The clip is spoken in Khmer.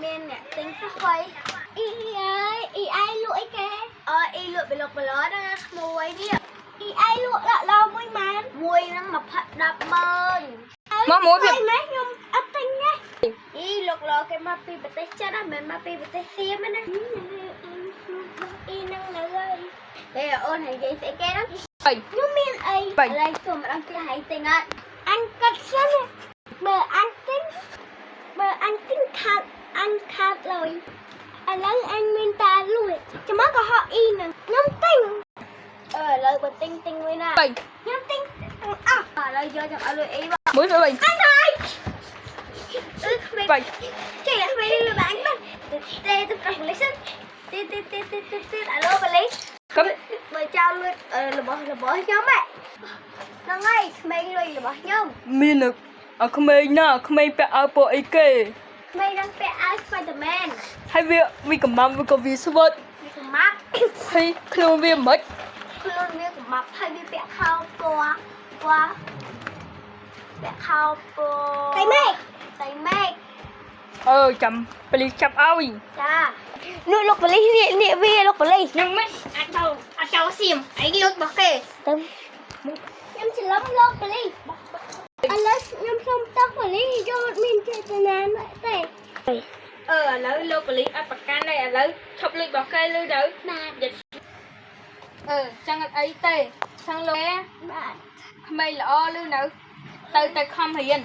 មានអ្នកទិញសោះហើយអ៊ីអើយអ៊ីឯងលក់អីគេអើអ៊ីលក់បលុកបលហ្នឹងណាក្មួយនេះអ៊ីឯងលក់ដាក់ដល់មួយម៉ែនមួយហ្នឹង20 10ម៉ឺន មកមួយវា អីម៉េចខ្ញុំអត់ទិញណាអ៊ីលោកលោគេមកពីប្រទេសចិនណាមិនមែនមកពីប្រទេសសៀមណាអ៊ីនឹងនៅហើយតែអូននិយាយស្អីគេហ្នឹង បី ខ្ញុំមានអី បី ឥឡូវសុំម្ដងទៀតហើយទិញអត់អញកាត់សិនបើអញទិញបើអញទិញខាត់អញខាត់លុយឥឡូវអញមានតាលួចចាំមកកុហកអ៊ីនឹងខ្ញុំទិញអឺឥឡូវបើទិញទិញមួយណា បី ខ្ញុំទិញទាំងអស់ឥឡូវយកចាំឲ្យលុយអ៊ីបង មួយបី អញហើយអឺក្មេង បី ចេះក្មេងលុយបាញ់បាទេទៅប្រុសប៉ូលីសទេទេទេទេទេទេឥឡូវប៉ូលីស កុំ បើចោលលួចរបស់របស់ខ្ញុំហ្នឹងហើយក្មេងលុយរបស់ខ្ញុំ មានអាក្មេងណាក្មេងពាក់អាវពណ៌អីគេ ក្មេងនឹងពាក់អាវ Spiderman ហើយវាវាកំាំវាក៏វាស្វិត វាកំម៉ាប់ ហើយខ្លួនវាមិន ខ្លួនវាកំម៉ាប់ហើយវាពាក់ខោពណ៌ពណ៌ពាក់ខោពណ៌តៃមេឃតៃមេឃ អឺចាំប៉ូលីសចាប់ឲ្យ ចានោះលោកប៉ូលីសនេះនេះវាលោកប៉ូលីស ខ្ញុំមិនអាចចូលអាចចូលសៀមអីគេលុចរបស់គេ ទៅខ្ញុំច្រឡំលោកប៉ូលីសឥឡូវខ្ញុំសុំតោះប៉ូលីសយកអត់មានចេតនាទេ អឺឥឡូវលោកប៉ូលីសអត់ប្រកាន់ទេឥឡូវឈប់លុចរបស់គេលឺទៅ បាទ អឺចឹងអត់អីទេចឹងលោក បាទ ក្មេងល្អលឺនៅទៅទៅខំរៀន